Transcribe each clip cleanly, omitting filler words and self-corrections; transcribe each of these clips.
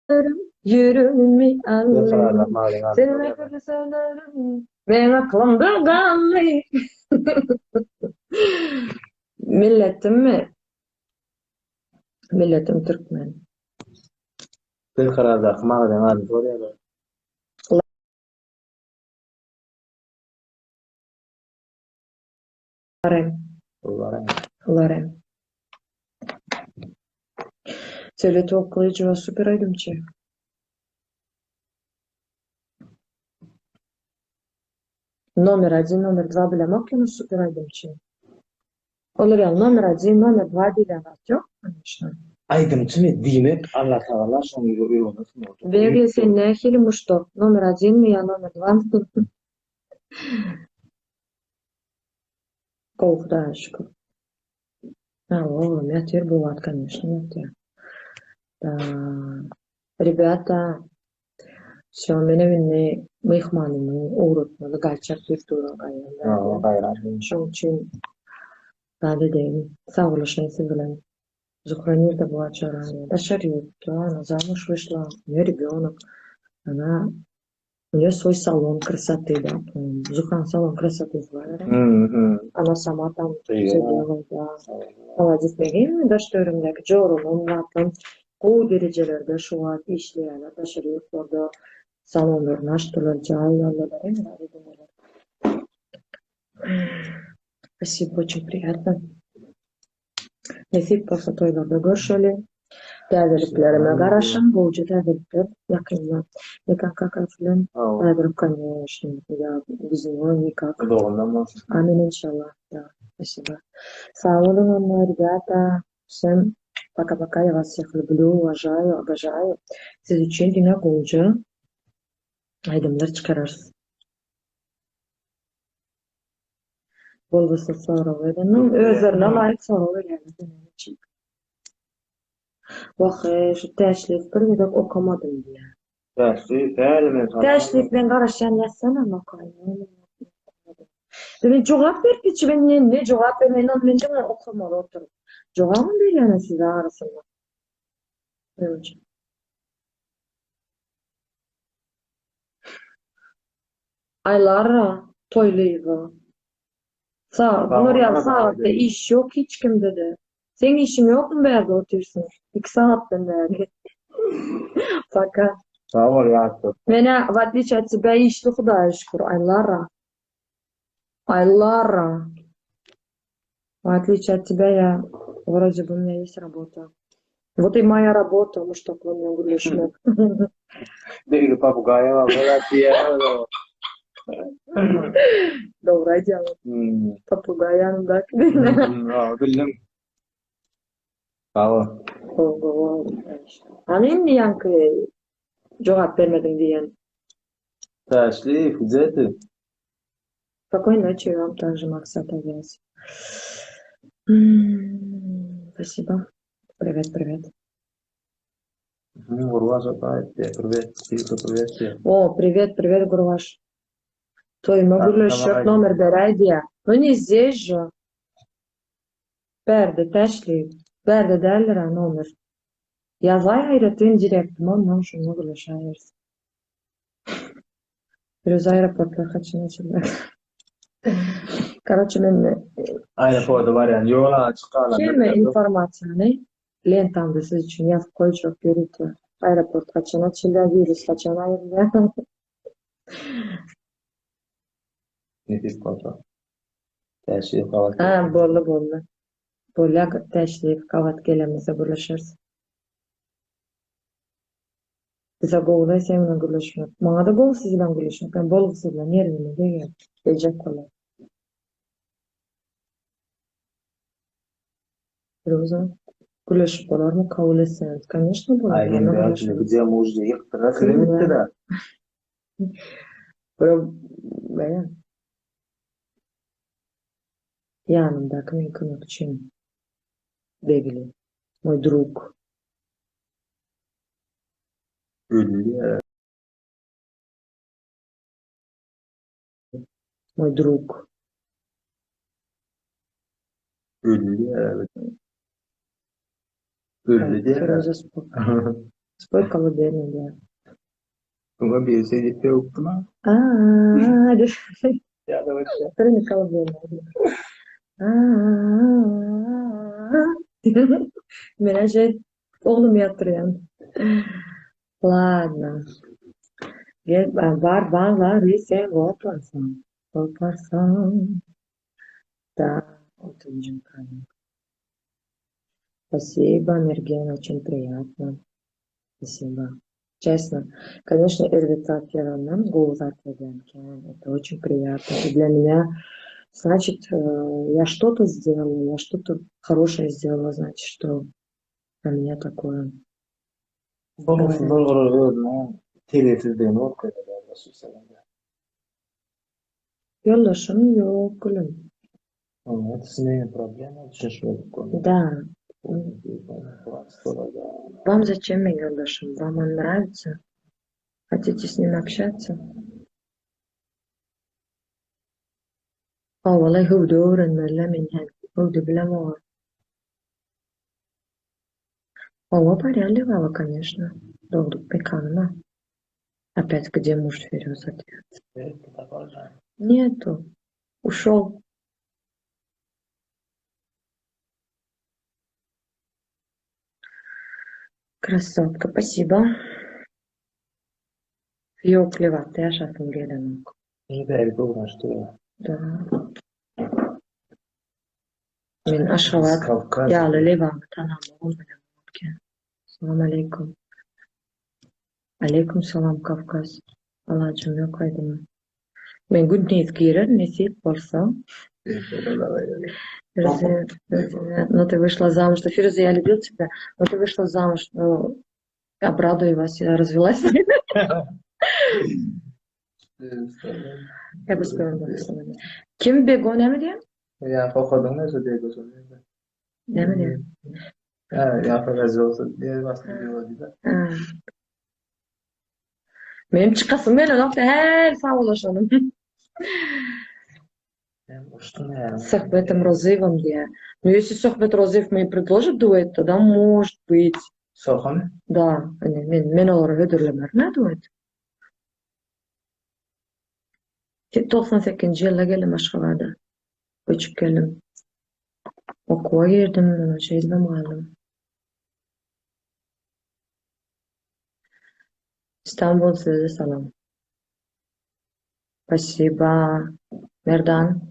Sözlerim ýüregimi aldy. Sen mähirli sözleriň meň aklymda galdy. Milletimmi? Milletim türkmen. Berkarardaky magazyň adyny soraýarlar. Larem. Larem. Söyle Tokgylyjowa super aýdymçy. Nomer odin, nomer dva bilemok ýöne super aýdymçy. Olar ýaly nomer odin, nomer dva diýlen zat ýok, koneçno. Aýdymçymy diýmek Allatagala şoň ýüregine sunuldy. Begli sen nähili muşdak, nomer odinmi ýa nomer dwamy? Gowy Hudaýa şükür. Ha, oglum ýatyr bu wagt koneçno ýatýar. Rебята, всё, menem indi myhmanymy ugratmaly gaýtjak diýip duran gaýram. Şoň üçin zat edeýin, sagboluşaýyn siz bilen. Zuhra nirde bu wagt Joraniýa? Daşary ýurtda, ona zamuž wyşla, u nýo rебёнок. Ona U nýo svoý salon krasoty da, Zuhraň salon krasotysy bar ere. Ona sama tam wse delает, da. Молодец, men hemme daş-töweregimdäki joralarym zatlarym gowy derejelerde şu wagt işleýärler, daşary ýurtlarda salonlaryny açdylar, jaý aldylar, hemme zat edindiler. Spasibo, очень priýatno. Nesip bolsa toýlarda görşeli. Täzeliklerime garaşyň, gowja täzelikler ýakynda. Mekan kakasy bilen häzir koneşno ýa bez nego nikak. Uzagyndan bolsun. Amin inşallah. Da, spasibo. Sag boluň onda rебята. Всем пока пока я вас всех люблю, уважаю, обожаю. Siz üçin diňe gowja aýdymlar çykararys. Bolgusyz sorag bereniň özlerine laýyk sorag berýärler seniň üçin. Wah-eý, şu Täşliýew bir gezek okamadym diýýär. Täşliýew häli men saňa. Täşliýew men garaşýan ýazsanam okaýyn. Men jogap berip hiç men ne ne jogap bermeýin ony men diňe okamaly oturyp. Jogabam berýäne size arasynda. Aýlara Toýlyýewa. Sag, bular ýaly sagatda iş ýok hiç kimde-de. Seň işiň ýokmy bärde otyrsyň? Iki sagatdan bäri. Пока. Sag bol ýatda. Menä w otliçe от тебя işli Hudaýa şükür Aýlara. Aýlara. В отличие от тебя я вроде бы у меня есть работа. Вот и моя работа, muşdaklar bilen gürleşmek. Begli papugaýa bar, bir zat diýýär. Dogry aýdýaň. Hmm. Papugaý ýanymdaky. Hmm, bildim. Sag bol. Gowy, Hany indi ýaňky jogap bermediň diýen. Täşli, gdzie ty? Spokojnej noći vam также Maksat Awias. Спасибо. Привет, привет. Gurbaş ata aýtdy. Privet, Tito privet diýýär. O, privet, privet Gurbaş. Toýuma gürleşjek nomer beräý diýýär. No ne здесь же. Bärde Täşli. Bärde däldir-ä nomer. Ýazaý aýratyn direktime ondan şonda gürleşäýeris. Biraz aeroportlar haçan açylýar? Karoçe men Aeroporta barýan ýol açyk galan. Hemme informasiýany lentamda siz üçin ýazyp goýjak ýörite. Aeroport haçan açylýar, wirus haçan aýrylýar. Nesip bolsa. Täşliýew gabat. Ha, boldy, boldy. Bolýar, Täşliýew gabat gelemizde gürleşeris. Bize gowuda seň bilen gürleşmek. Maňada gowy siz bilen gürleşmek. Men bolgusyz bilen nerwime degýär. Geljek bolar. Firuza, gürleşip bolarmy kabul etseňiz? Koneçno bolar. Aý hem däl, gdzie muž ýykdyra size gitdi-de. Bro, näme? Ýanymdaky meň kömekçim. Begli. Moý drug. Öldi. Moý drug. Öldi. Öldi diýýär. Spoý kolubelnuýu diýýär. Öňe biri şeý diýip ýörüpdimi? Aa diýip. Ýa-da başga. Birini kolubelnuýa diýip. Aa. Men-ä şeýdip oglumy ýatyrýan. Ladno. Gel, bar baglary sen goparsaň, goparsaň. Da, otuzynjy komment. Спасибо, Mergen, очень приятно. Спасибо. Честно, конечно, erbet zat ýazandan gowy zat ýazýan kän. Это очень приятно. И для меня, значит, я что-то сделала, я что-то хорошее сделала, значит, что для меня такое. Bolgusyz bolgular özüniň tebiýetsizligini görkezýär ýoldaşy seňede. Ýoldaşym ýok gülüm. Oňa düşünmeýän problema düşünişmezlik bolýar. Da. Вам зачем meň ýoldaşym? Вам он нравится? Хотите с ним общаться? Howala hüwdi öwrenmeli men hem hüwdi bilemok. Hawa barýan Lebaba koneşno. Dogduk mekanyma. Opýat gde muž Feruz otýa. Netu. Uşol. Krasotka pasiba. Ýok Lebapda ýaşasym gelenok. Da. Men Aşgabat ýaly Lebaby tanamogam bilemok eken. Salam aleýkum. Aleýkum salam Kawkaz. Alajym ýok aýdyma. Men gündiz girer nesip bolsa. Ну ты вышла замуж. Фируза, я любил тебя, но ты вышла замуж. Ну, обрадую вас, я развелась. Я бы сказала, Kim Bego näme diýýär? Ýa okadyň näçe Bego şony ýa. Näme diýýär? Ýa ýa razwelся diýýär başga Bego diýýär. Menim çykasym gelenok häli sagbolaşalym. Söhbetim Rozyýewem diýýär. Ну если Söhbet Rozyýew мне предложит дуэт, тогда может быть. Sohamy? Da, men men olara hödürlemerin-ä duet. 98-nji ýylda geldim Aşgabada. Göçüp geldim. Okuwa girdim, mundan şeýdibem galdym. Istanbul size salam. Spasiba, Merdan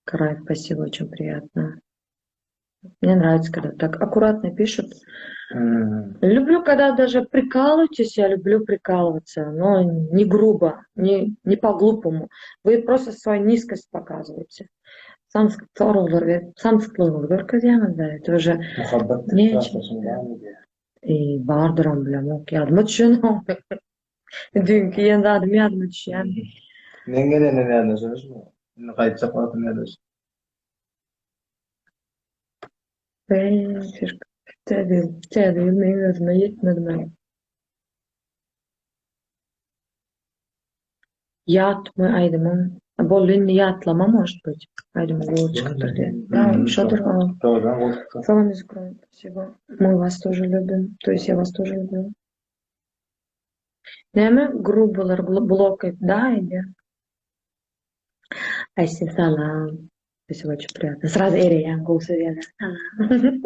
Karaýew, spasiba, очень приятно. Мне нравится, когда так аккуратно пишут. Люблю, когда даже прикалываетесь, я люблю прикалываться, но не грубо, не, не по-глупому. Вы просто свою низкость показываете. Samsyk soraglar berip, samsyklygyňyzy görkezýäňiz-dä, это уже Muhabbat ne üçin? Eý, bardyram bilemok, ýadyma düşenok. Düýnki iýen zadym ýadyma düşýär. Men gelenden ýadyna düşenokmy? Indi gaýtjak wagtym ýadyna düşer. Eý, täze ýyl, täze ýyl meň özüme ýetmedi men. Ýatmy aýdymyň? Boldy indi ýatlama может быть. Aýdymyň gowy çykypdyr diýen. Da, şodur. Salam из Украины. Спасибо. Мы вас тоже любим. То есть я вас тоже люблю. Näme grubalar blok et da indi. Aýse salam. Спасибо, очень приятно. Сразу ereýän gowy söz ýazar. Salam.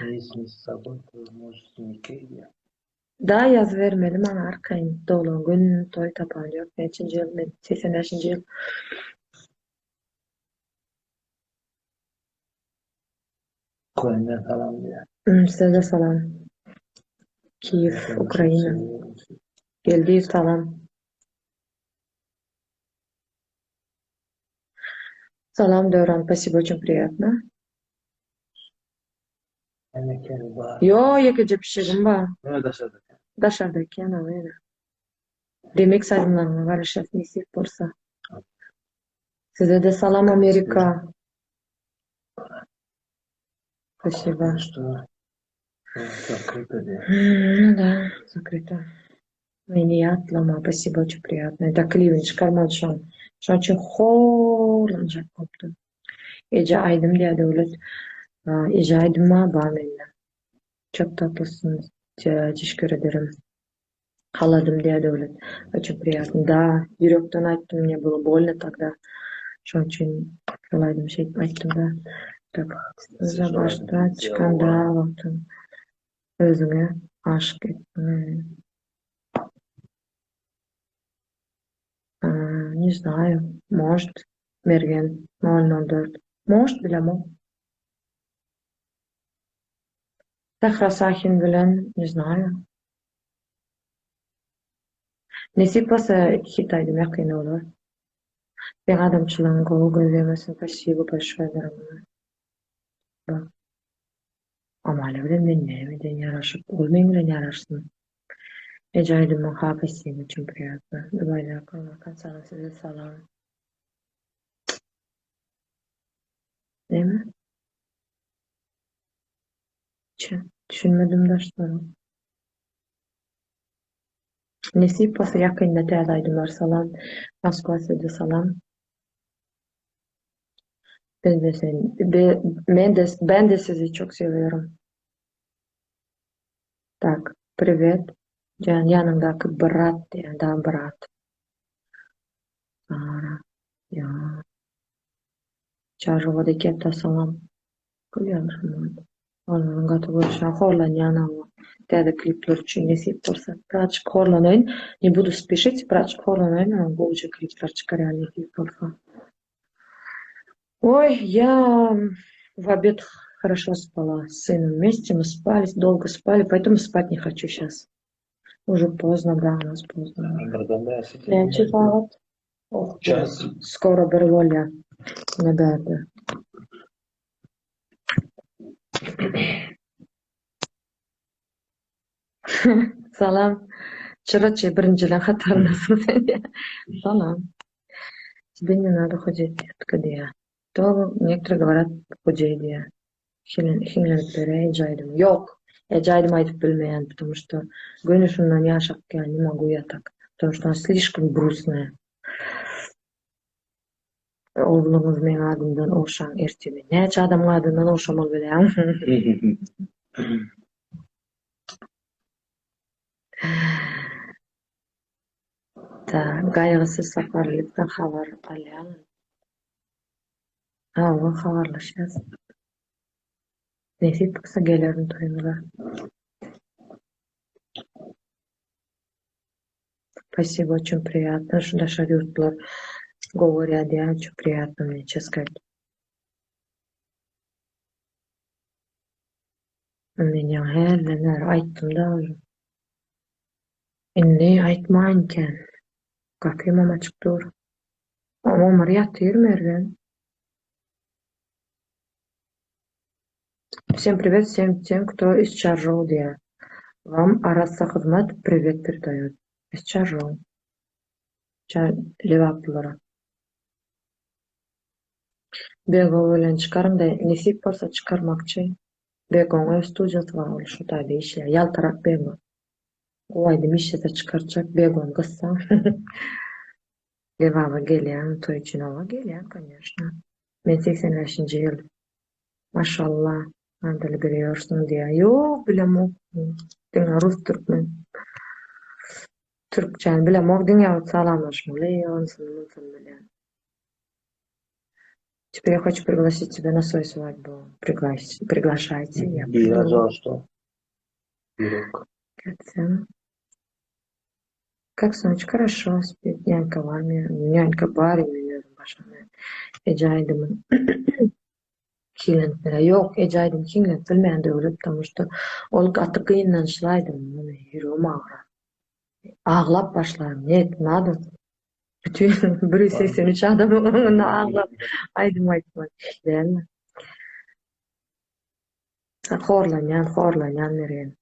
Если с собой, то можешь не Da ýazybermeli maňa arkaýyn doglan gün toý tapan ýok näçinji ýyl men 85-nji ýyl. Ukrainadan salam diýýär. Size-de salam. Kiýew, Ukraina. Geldiýew salam. Salam Döwran, spasibo oçin priýatno. Ýo, ýekeje pişigim bar. Ýöne daşarda eken. Daşarda eken, hawa ýöne. Remix aýdymlaryňa garaşýas nesip bolsa. Size-de salam Amerika. Spasibo. Zakryto diýýär. Ну да, zakryto. Meni ýatlama, spasibo, oçin priýatno. Eda klibini çykarmaly şoň. Şoň üçin horlanjak bolupdym. Eje aýdym diýýär Döwlet. Eje aýdyma bar mende. Çok tatlysynız. Teşekkür ederim. Haladym diýýär Döwlet. Очень приятно. Да, ýürekden aýtdym, мне было больно тогда. Şoň üçin şol aýdymy şeýdip aýtdym-da. Tak, başda çykanda wagtyň özüňe aşyk etdiňmi? Не знаю, может, Mergen 004. Может, bilemok. Sähra Sahin bilen, ne znаю. Nesip bolsa hit aýdym ýakynda bolar. Seň adamçylygyň gowy göz degmesin spasibo большое дорогая. Amalia bilen men näme edeýin ýaraşyp ol meň bilen ýaraşsyn. Eje aýdymyň ha spasibo üçin priýatno. Dubaýdaky Hakan salam size salam. Näme? Düşünmedim daşlara. Nesip bolsa ýakynda täze aýdymlar salam. Moskwa size salam. Ben de sen be, men de ben de sizi çok seviyorum. Tak, privet. Jan ýanyňdaky brat diýen, da brat. Sara. Ýa. Çarjowada gep salam. Gülýän şundan. Onuň gaty görüşýän horlanýan ama täze klipler üçin nesip bolsa. Birazjyk horlanaýyn. Ne budu spişit, birazjyk horlanaýyn onuň gowuja klipler çykarýan nesip bolsa. Ой, я в обед хорошо спала с сыном вместе, мы спали, долго спали, поэтому спать не хочу сейчас. Уже поздно, да, у нас поздно. Näçe sagat? Oh, skoro bir bolýar. Ne bärde. Salam. Çyraçy birinjiler hataryndasyň sen. Salam. Тебе не надо худеть, детка diýýär. To некоторые говорят худей diýýär. Hiňlenip beräý eje aýdym. Ýok. Eje aýdym aýdyp bilmeýän, потому что göni şundan ýaş akýar, не могу я так. Потому что она слишком грустная. Ogluňyz meň adymdan ogşaň ertemi. Näçe adamyň adyndan ogşamaly bilýäňmi? Tak, Gaýgysyz Saparlydan habar alýaňmy? Hawa, habarlaşýas. Nesip bolsa gelerin toýuňyza. Спасибо, очень приятно. Şu daşary ýurtlar gowy görýär diýýär, очень приятно мне, честно сказать. Men ýaňy hälden bäri aýtdym-da уже. Indi aýtmaýyn kän. Gapymam açyk dur. Omar ýatyr Mergen. Всем привет всем тем, кто из Чаржоу diýýär. Вам Arassa Hyzmat привет передает. Из Чаржоу. Lebaplylara. Bego bilen çykaryn-da, nesip bolsa çykarmakçy. Begoň öz studiýasy bar, ol şu taýda işleýär. Ýaltarak Bego. Gowy aýdym işlese çykarjak, Begony gyssaň. Lebaba gelýäňmi toý üçin? Hawa gelýän, konýeşna. Men 85-nji ýyl. Maşallah, Andeli bilýorsuň diýýär. Ýok, bilemok. Diňe rus türkmen. Türkçäni bilemok, diňe salamlaşmaly, onysyny munusyny bilýän. Теперь я хочу пригласить тебя на свою свадьбу. Приглась, приглашайте. Я Bira joşdy. Ýürek. Gitsem. Как сыночек, хорошо спит. Нянька в армии. Нянька bar, men özüm başga. Eje aýdymyn hiňlenip berä. Ýok, eje aýdym hiňlenip bilmeýän döwlet, потому что ol gaty gynançly aýdym. Muny ýüregim agyrar. Aglap başlaryn. Нет, надо. Bütin 183 adamyň öňünde aglap aýdym aýtmak dälmi? Horlanýan, horlanýan Mergen.